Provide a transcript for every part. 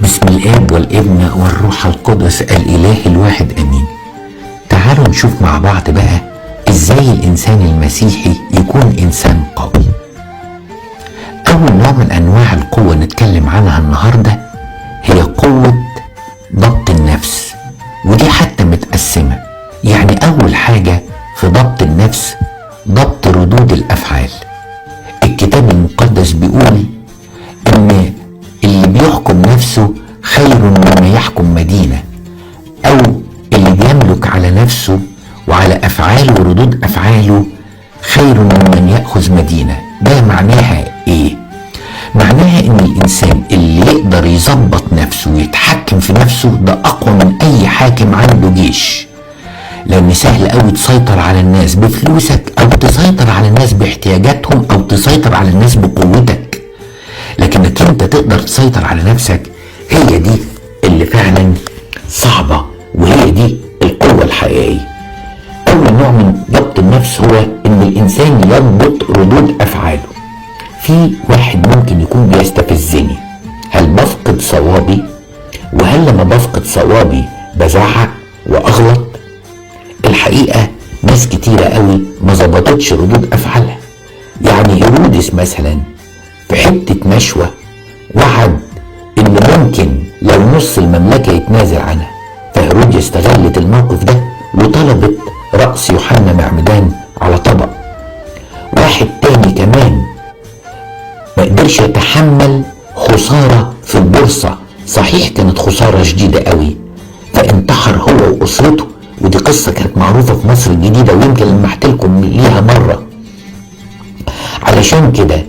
بسم الآب والابن والروح القدس الإله الواحد آمين. تعالوا نشوف مع بعض بقى إزاي الإنسان المسيحي يكون إنسان قوي. أول نوع من أنواع القوة نتكلم عنها النهاردة هي قوة ضبط النفس، ودي حتى متقسمة. يعني أول حاجة في ضبط النفس ضبط ردود الأفعال. الكتاب المقدس بيقول إن اللي بيحكم نفسه خير مما يحكم مدينة، أو اللي بيملك على نفسه وعلى أفعاله وردود أفعاله خير ممن يأخذ مدينة. ده معناها إيه؟ معناها إن الإنسان اللي يقدر يظبط نفسه ويتحكم في نفسه ده أقوى من أي حاكم عنده جيش، لأن سهل أوي تسيطر على الناس بفلوسك، أو تسيطر على الناس باحتياجاتهم، أو تسيطر على الناس بقوتك، لكنك انت تقدر تسيطر على نفسك هي دي اللي فعلا صعبة، وهي دي القوة الحقيقية. أول نوع من ضبط النفس هو إن الإنسان يضبط ردود أفعاله. في واحد ممكن يكون بيستفزني، هل بفقد صوابي؟ وهل لما بفقد صوابي بزعق وأغلط؟ الحقيقة ناس كتيرة قوي ما ظبطتش ردود أفعالها. يعني هيرودس مثلا في حتة نشوة وعد إن ممكن لو نص المملكة يتنازل عنها، فهيروديا استغلت الموقف ده وطلبت رأس يوحنا معمدان على طبق. واحد تاني كمان ما قدرش يتحمل خسارة في البورصة، صحيح كانت خسارة شديدة قوي، فانتحر هو وأسرته، ودي قصة كانت معروفة في مصر الجديدة ويمكن لمحت لكم ليها مرة. علشان كده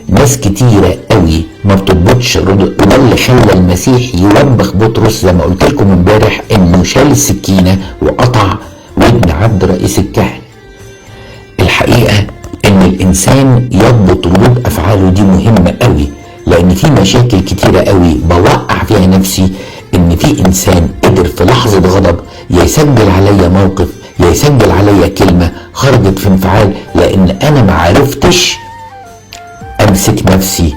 ناس كتيرة قوي ما بتضبطش ردود، وده اللي خلى المسيح يوبخ بطرس زي ما قلت لكم امبارح انه شال السكينة وقطع ودن عبد رئيس الكهنة. الحقيقة ان الانسان يضبط ردود افعاله دي مهمة قوي، لان في مشاكل كتيرة قوي بوقع فيها نفسي، ان في انسان قدر في لحظة غضب يسجل عليا موقف، يسجل عليا كلمة خرجت في انفعال، لان انا ما عرفتش امسك نفسي.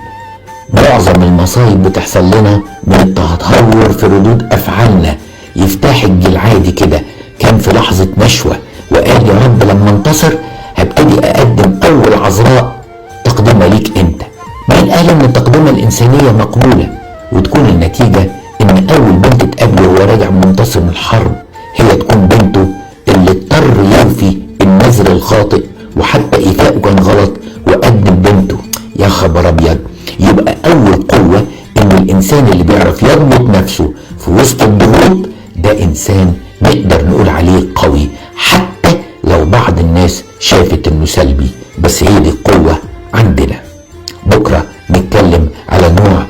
معظم المصايب بتحصل لنا من التهور في ردود افعالنا. يفتح الجلعادي كده كان في لحظة نشوة وقال يا رب لما انتصر هبتدي اقدم اول عذراء تقدمها ليك انت. مين قال ان التقدمة الانسانية مقبولة؟ وتكون النتيجة ان اول بنت تقابله وهو راجع منتصر من الحرب هي تكون بنته اللي اضطر يوفي النذر الخاطئ، وحتى ايفائه كان غلط وقدم بنته. يا خبر ابيض. يبقى اول قوة ان الانسان اللي بيعرف يضبط نفسه في وسط الضغوط ده انسان نقدر نقول عليه قوي، حتى لو بعض الناس شافت انه سلبي، بس هي دي القوة عندنا. بكرة نتكلم على نوع